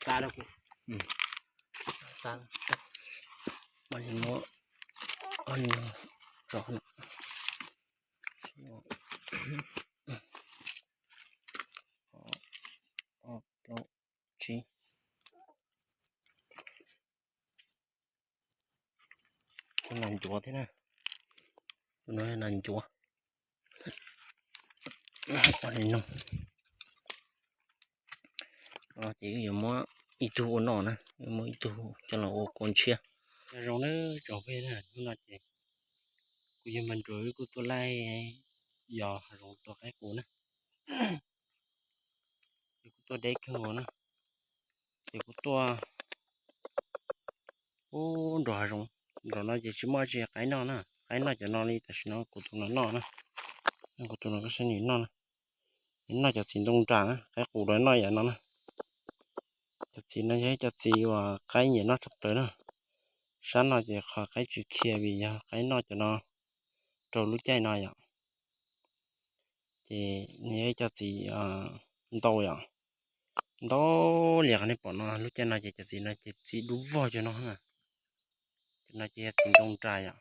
Xa rau kuv. Xa. Muab ob no tso no. Ob, plaub, tsib. Kuv nas ncuav thiab na. Kuv nas ncuav. Ob no. Ces wb yuav muab ib tug ua noj na, wb muab ib tug coj los ua kua ntshiab. Nyob zoo na tsoom phooj ywg na, hnub no ces kuv yog Mas Nruas, wb kuj tuaj laij yos hav zoov tua qaib qus na. Ces kuv tuaj deb kawg nkaus na. Ces kuv tuaj ub nrog hav zoov, nram no ces tsis muaj tsi qaib noj na, qaib noj cov no li tam sim no kuv tus no noj na. Kuv tus no sab nws noj na, nws noj cov txiv ntoo nras na, qaib qus los noj yam no na. Cov txiv no yog ib cov txiv uas qaib nyiam noj tshaj plaws na. Sab no ces qhov qaib tsis khiav vim yog qaib noj cov no rau lub caij no yom. Ces nws yog ib cov txiv ntau yom, ntau li qhov nej pom no, lub caij no ces cov txiv no ces txiv dub vog cov no. Cov no ces yog txiv ntoo nras yom,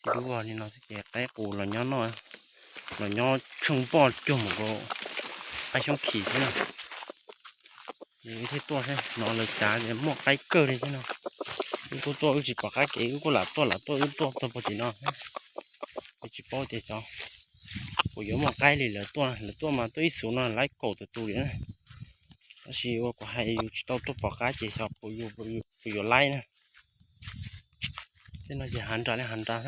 txiv dub vog li no xwb ces qaib qus los nyob noj, los nyob tsheej npoj cuag mus rau qaib xyoob khis xwb na. Ces wb thiaj tuaj seb no lawv cav muaj qaib kawg li thiab no. Wb kuj tuaj wb tsis pom qab kev, wb kuj lam tuaj lam tuaj wb tuaj txog puag tim no, wb tsis paub tias xyov puas yuav muaj qaib li lawv tuaj, lawv tuaj mas tuaj ib xuv no laib kaum tawm tus li na. Tab sis ua kuv hais yus tsis tau tuaj pom qab ces xyov puas yuav laib na. Tej no ces hav nras li hav nras,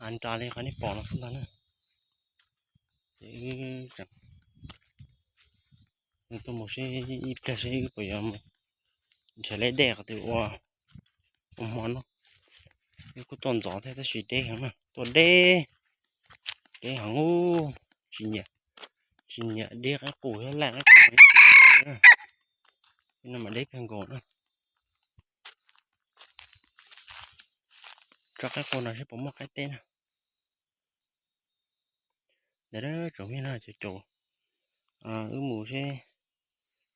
hav nras li qhov nej pom no xwb ntag na. Ces wb tseem tuaj mus seb ib pliag seb wb puas yuav mus nrhiav laib dej qhov twg ua, ua hmo noj. Wb kuj tuaj ntxov thiab tab sis deb heev na, tuaj deb, deb heev ub, tsis nyiam, tsis nyiam deb qaib qus thiab laij qaib qus no mas deb kawg nkaus na. Tso qaib qus no seb puas muaj qaib teb na. Ntawd tsoom phooj ywg na, caum caum wb mus seb,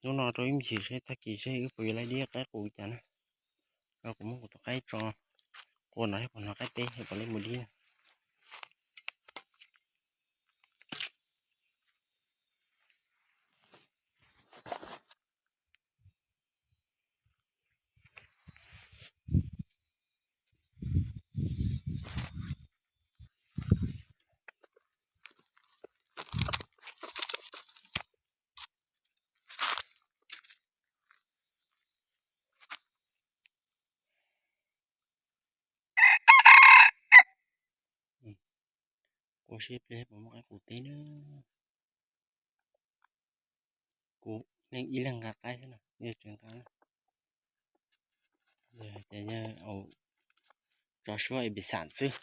hnub no rau ib me chim seb tag kis seb wb puas yuav laib dib qaib qus cas na. Rau kuv muab kuv tus qaib tso qus no seb puas hnov qaib teb seb puas laib mus dib na. Kuv seb pliag puas muaj qaib qus teb na. Kuv ib leeg nqa qaib xwb no, yog tsis nqa, ces yog tso suab ib pis xam xwb.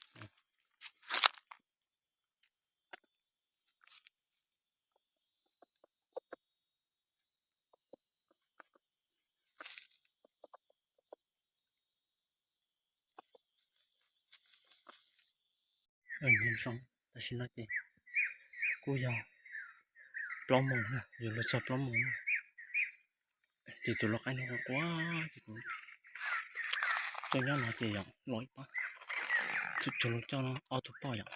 Tam sim no ces kuj yog plaub moos, yuav luag txog plaub moos na. Ces tus lau qaib no quaj quaj, ces kuv tuaj nyob no ces yog los ib pab, tus lau coj ob tug poj yom,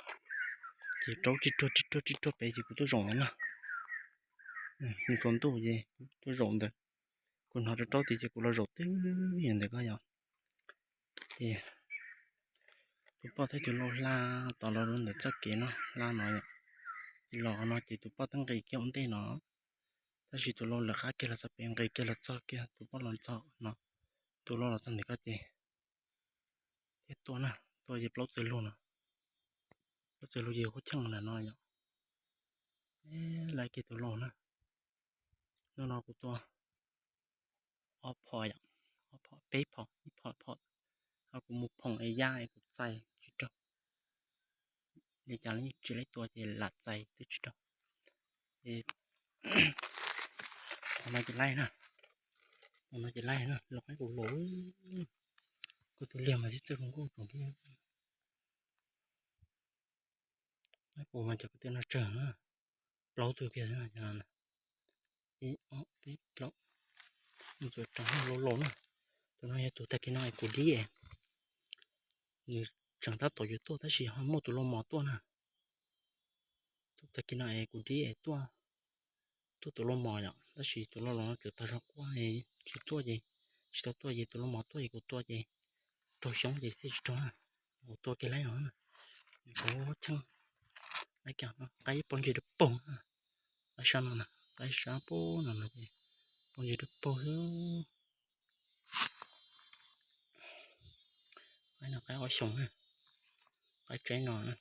ces rau ris ruag ris ruag ris ruag pem ces kuv tuaj zaum ntawd na. Nws tsaus ntuj ces tuaj zaum ntawd, kuv hnov rau rau tid ces kuv los zaum twb yog ntawm ko yom. Ces tus poj thiab tus lau hla tos los rau ntawm txoj kev no, hla no yom. Ces los no ces tus poj twb nqis kiag ua ntej no, tab sis tus lau lawv qab kiag los txog pem, nqis kiag los txog kiag, tus poj los txog no, tus lau los txog ntawm ko ces thiaj tuaj na, tuaj ces plaub txawg lug no, plaub txawg lug ces kuj cheej ntawm no yom. Laib kiag tus lau na. Hnub no kuv tua ob phom yom, ob phom peb phom, ib phom phom, ho kuv mus phoom es yaj es kuv txais tsis raug. Li cas los tsis laib tua ces lam txais twb tsis raug. Ces qhov no ces laib na, qhov no ces laib na, lau qaib qus laus, kuv tus liag mas tib txawj zoo nkauj tsoom phooj ywg. Qaib qus mas cov kwv tij no tsawg na, plaub tug kiag xwb no. Ib ob peb plaub, Tus tseem laus laus na, tus no yog tus tag kis no es kuv dib es, nws tseem tab tom yuav tuaj tab sis ho muaj tus lau mos tuaj na. Tus tag kis no es kuv dib es tuaj, tuaj tus lau mos yom, tab sis tus lau laus no tseem tag zog quaj, tsis tuaj ces, tsis tau tuaj ces tus lau mos tuaj ces kuv tua ces raug xyoob ces thiaj tsis raug na. Kuv tua kiag laib no, kuv cheej laib kiag no, qaib poob ntsis dawb paug na. Qaib sab no na, qaib sab poob no no ces poob ntsis dawb paug xwb. Qaib no qaib ob xyoos na, qaib tsaib no na,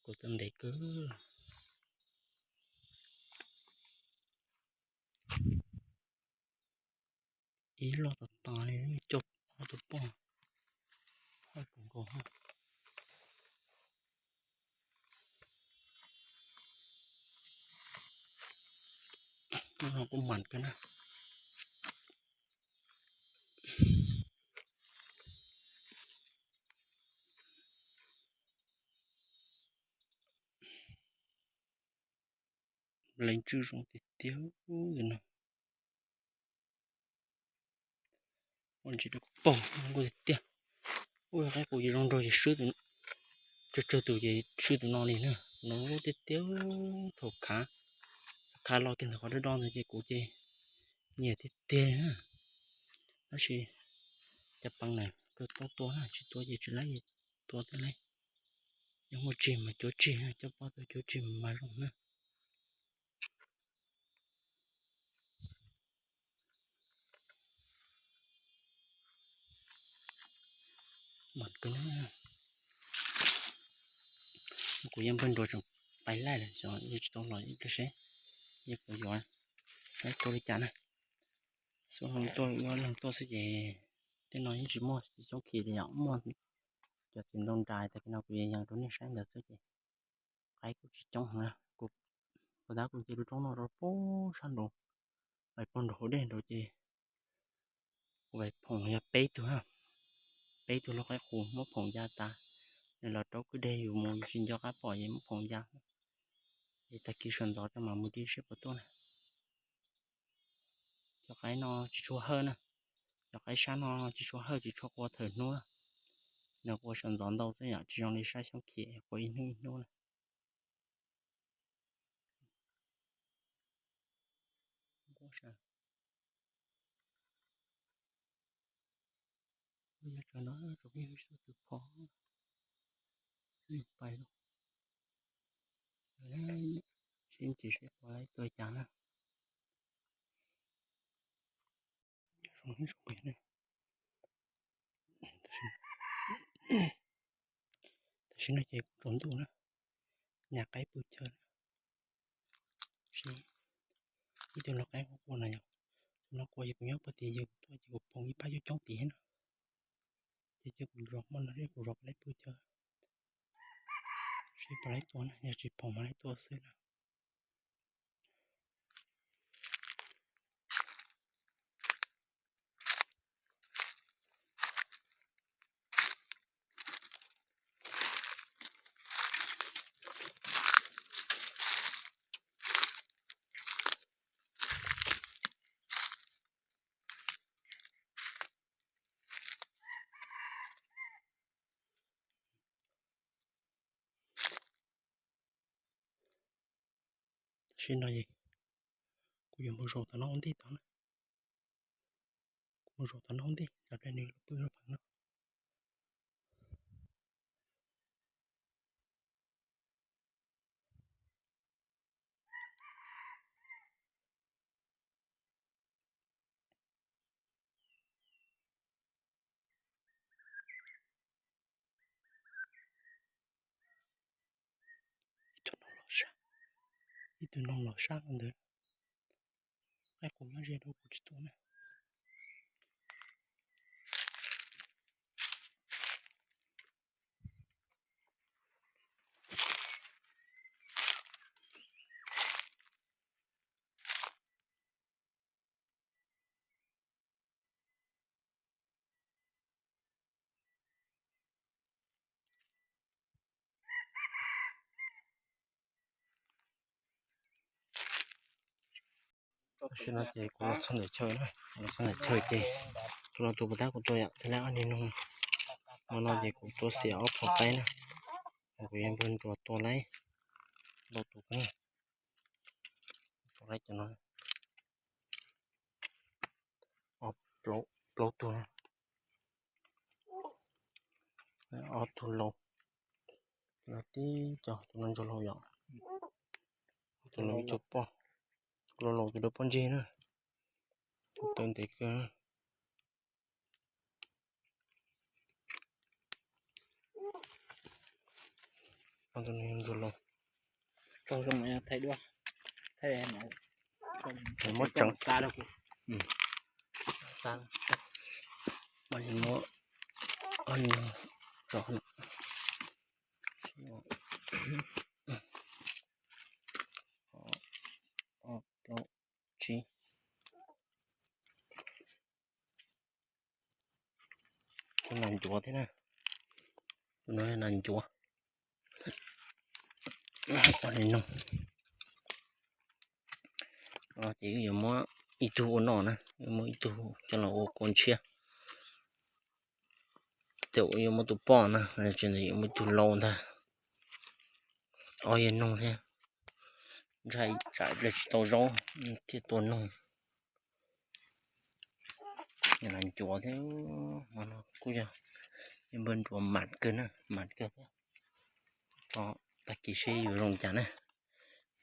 kuv tua ntev kawg. Ib loj tas tas li, coj ob tug poj, haj tus nkaus. Kuj mas kawg na. Leej tswj zoo tiag tiag no. Ua ntsis dawb paug nkuj tiag tiag. Ua qaib qus ces zoo nraug ces swb, tsawg tsawg tus ces swb tus no li na. No nkuj tiag tiag, thaum khav, khav los kiag ntawm qhov dawb do ntawd ces kuv ces nyiam tiag tiag na. Tab sis cov peev na kawg tau tua na, tsis tua ces tsis laib, tua tej laib. Yog muaj tsig mas cuav tsig, coj pob tau cuav tsig mas zoo na. Mas kawg na. Kuv yeej npawg nruas tseem pais laij lawm, xyov yeej tsis tau los ib pliag seb yeej puas yuav, saib tua li cas na. Xub tuaj ua leeg tuaj xwb ces tej no yeej tsis muaj txiv xyoob khis li yom, muaj cov txiv ntoo nrais tag kis no kuv yees rau nej saib ntawd xwb ces qaib kuj tsis coob heev na. Kuv, kuv tab kuv nce lub roob no rau pem sab nraud, vais pog nraum hauv dej nraud ces kuv vais phoom yog peb tug, peb tug lau qaib qus muab phoom ya tas. Nws los raub kwj deg yus mus yus tsis nco qab pom ces muab phoom ya. Es tag kis sawv ntxov rau mam mus dib seb puas tuaj na. Cov qaib no tsis tshua hawj na, cov qaib sab no tsis tshua hawj, tsis tshua qua thawm hnub na. Nws qua sawv ntxov ntau xwb yom, tsis zoo li sab xyoob khis qua ib hnub ib hnub na. Nyob tsam no tsov pheej hu xyuas tus phom, pais los sib ntsib seb puas laib tua cas na. Tam sim no ces kuj tsaus ntuj na, nyas qaib pw chaw na. Ib tug lau qaib qua na yom, tus no qua ces kuv nyob puag tim yus tuaj ces kuv phoom ib pab coob coob tid na. Ces cia kuv zov hmo no seb kuv zov puas laib pw chaw, seb puas laib tua na, yog tsis phoom mas laib tua xwb na. Tam sim no es kuv yuav mus zaum tom no ntej tod na. Kuv mus zaum tom no ntej, cov dej nws pw rau pem no. Ib tug noog los sab, ib tug noog los sab ntawd. Qaib qus nyob ze rau kuv tsis tua na. Tam sim no ces kuv los txog ntawm chaw na, los txog ntawm chaw ces kuv los tus puas tab kuv tua yom, thiab ob niag noog. Hmo no ces kuv tua xiam ob phav qaib na, kuv yuav npawg nruas tua laib, tua tus koj, tua laib cov no, ob plaub tug, ob tug laus, no tib co tus no ntsuag laus yom, tus no ib tug poj, laus laus tus dawb poj ntseg na, tus taw ntev kawg na. Tus no ntsuag laus, thaij duab, thaij muab tseev xa rau kuv, xa, muab ob niag tso no, ob plaub tsib. Tus nas ncuav thiab na, tus no nas ncuav, ob niag noog. Ces wb yuav muab ib tug ua noj na, wb muab ib tug coj los ua kua ntshiab. Tej zaum yuav muab tus poj na, tsis ntawd yuav muab tus laus ntag. Ob yawg noog thiab, ntshai tsam ple tsis tau zaub thiaj tua noog. Nas ncuav thiab, hmo no kuj yog npawg nruas mam kawg na, mam kawg thiab. Tso tag kis seb yuav zoo cas na.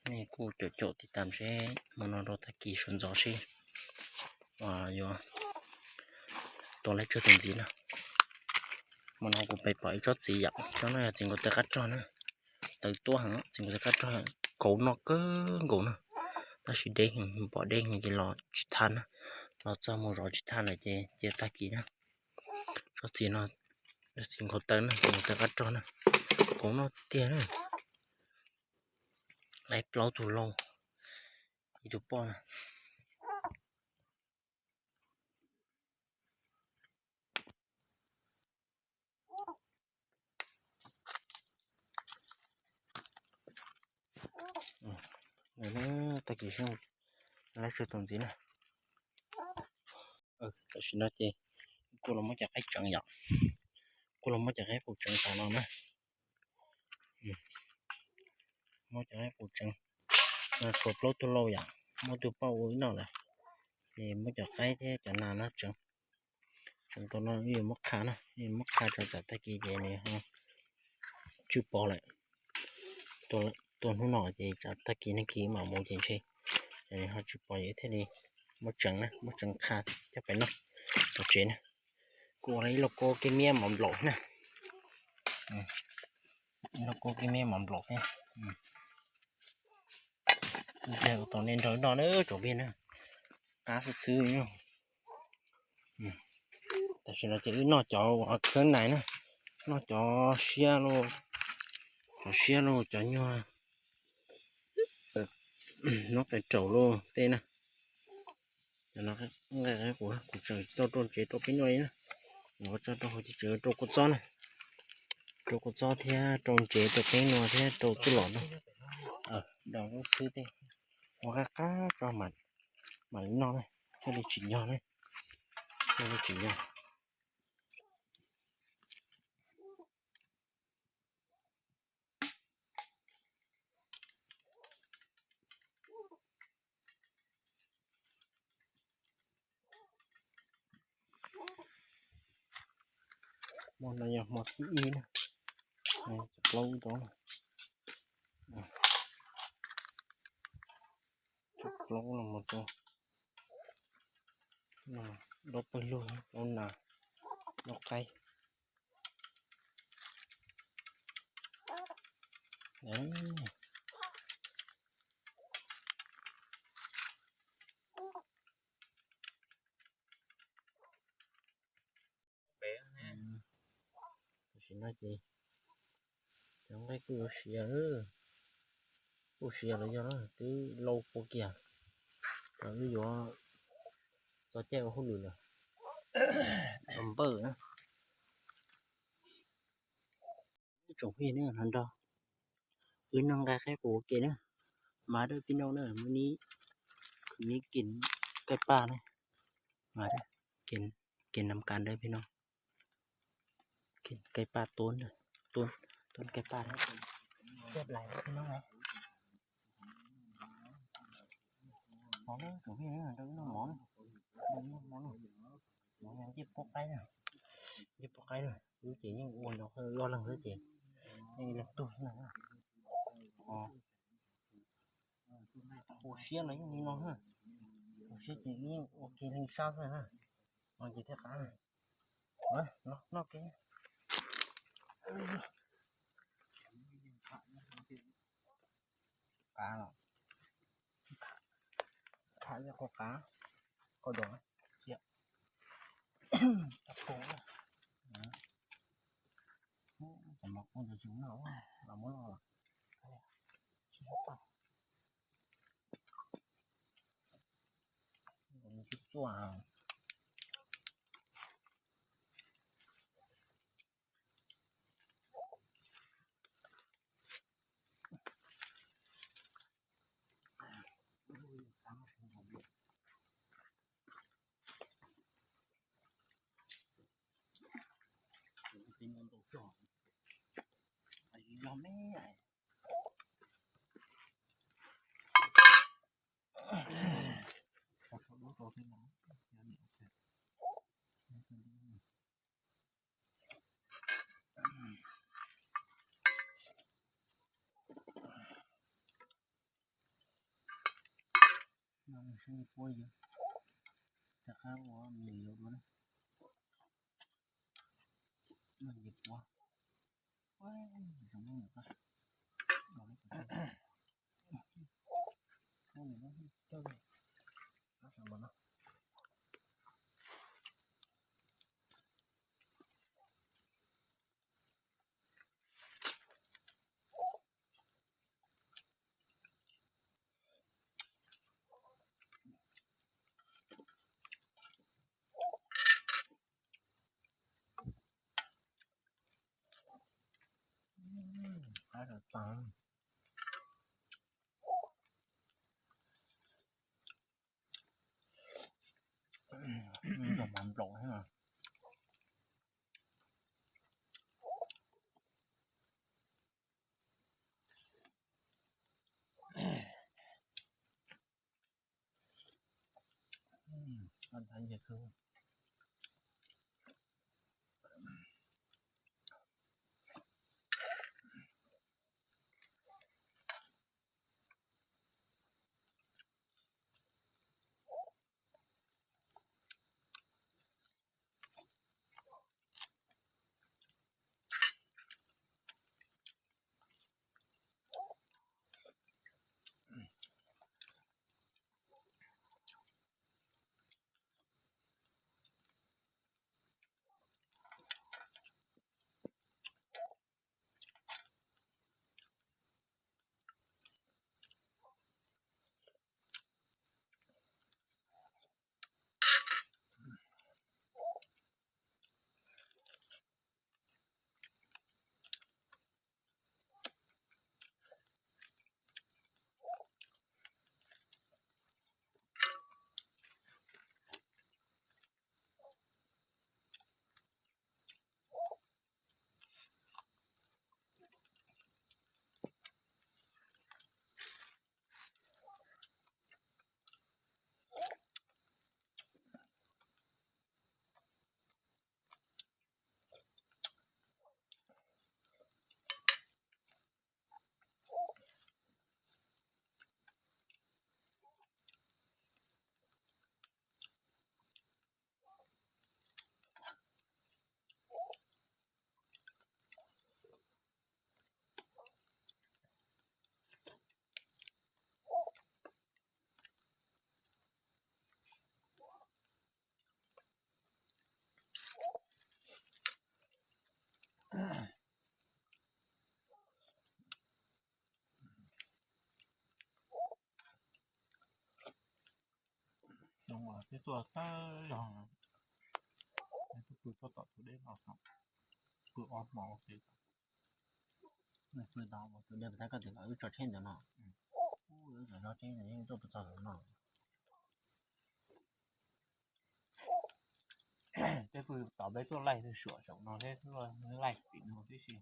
Nej kuj caum caum tiv tam seb hmo no rau tag kis sawv ntxov seb yuav tua laib tsawg tus ntxiv na. Hmo no kuv pais pom ib tsob txiv yom, tsob no yog txiv nkaus taw qab rog na, taw tuab heev, txiv nkaus taw qab rog, kauv noj kawg nkaus na, tab sis deb heev, pom deb heev ces los tsis thaj na, los txog mus zov tsis thaj lawm ces cia tag kis na. Tsob txiv no, txiv nkaus taw na, txiv nkaus taw qab rog na, kauv noj tiag na. Laib plaub tug lauj, ib tug poj na. Tag kis seb laib tsawg tus ntxiv na. Tam sim no ces kuj los muab cov qaib tseev yom, kuj los muab cov qaib qus tseev tas no na. Muab cov qaib qus tseev, tshuav plaub tug lauj yom, muab tug poj ua ib noj lawm, ces muab cov qaib thiab cov nas no tseev. Tseev tau no wb yuav muab qha na, wb yuav muab qha tso tsam tag kis ces nws ho tswj pov lawm. Tua hnub no ces tsam tag kis nag kis mam mus ces ntshe ces nws ho tswj pov ces thiaj li muab tseev na, muab tseev qha coj pais noj tom tsev na. Kuj ua ib lauj kaub kib miab mov nplaum na, ib lauj kaub kib miab mov nplaum thiab. Ua tau nej nrog noj na tsoom phooj ywg na, qab xwb xwb. Tam sim no ces wb noj cov uas khab nais na, noj cov siab lauj, cov siab lauj, cov nyuag noj qe raum lauj tej na. Cov no nqaij qaib qus kuv tseem tsis tau rau ntsev rau peb noj li na, kuv tso rau hauv ces tseem rau kua txob na, rau kua txob thiab rau ntsev rau peb noj thiab rau tub los na. Dos xwb tej, ua qab qab tso mam li noj na, thiaj li tsim nyog na, thiaj li tsim nyog. Hmo no yog hmo thib ib na, plaub tau, plaub los mus rau, plaub pawg lug, plaub nas, plaub qaib. Tam sim no ces cov nqaij kuj yuav siav, kuj siav los yog twb lau kua kiag, los wb yuav txo caij ua hauj lwm lawm. Los npawj na, ib tsoom phooj ywg na, los nrog wb noj nqaij qaib qus ua ke na, mas dawb pib noj na, muaj nib Mib kis kaij paj ne, kis, kis nam kas dawb pig no, kis kaij paj tuab, tuab, tuab kaij paj ne, txij lais pig no. Mov ne, tus pig no rau ib noj mov, mov ncej puab qaib na, ncej puab qaib na, wb ces yeej ua nrog loj leeg xwb ces yeej leeg tug xwb na. Ua siab no yeej li no na, ua siab ces yeej ua ke leej sab xwb na, no ces thiaj qab. Noj ke. Qab los, qab, qab, qab dos, qab kub, qab kub ntawd tsis noj, los muab noj los. Tsuj tsuaj. Rov qab ua mis yuav dua na. Noj nce puab. Qab tas tas. Nplaum thiab mas. Xyoo twb tuaj tag zog, twb pw tuaj tom tus deb no, pw ob hmo ua ke. Pw tau tus deb, peb koj tias los wb tso tsheb ntawd no, wb tso tsheb ntawd yeej tuaj pw txog ntawd no. Tej pw tom peb tuaj laij suam saum no thiab, tuaj laij tim no tib si.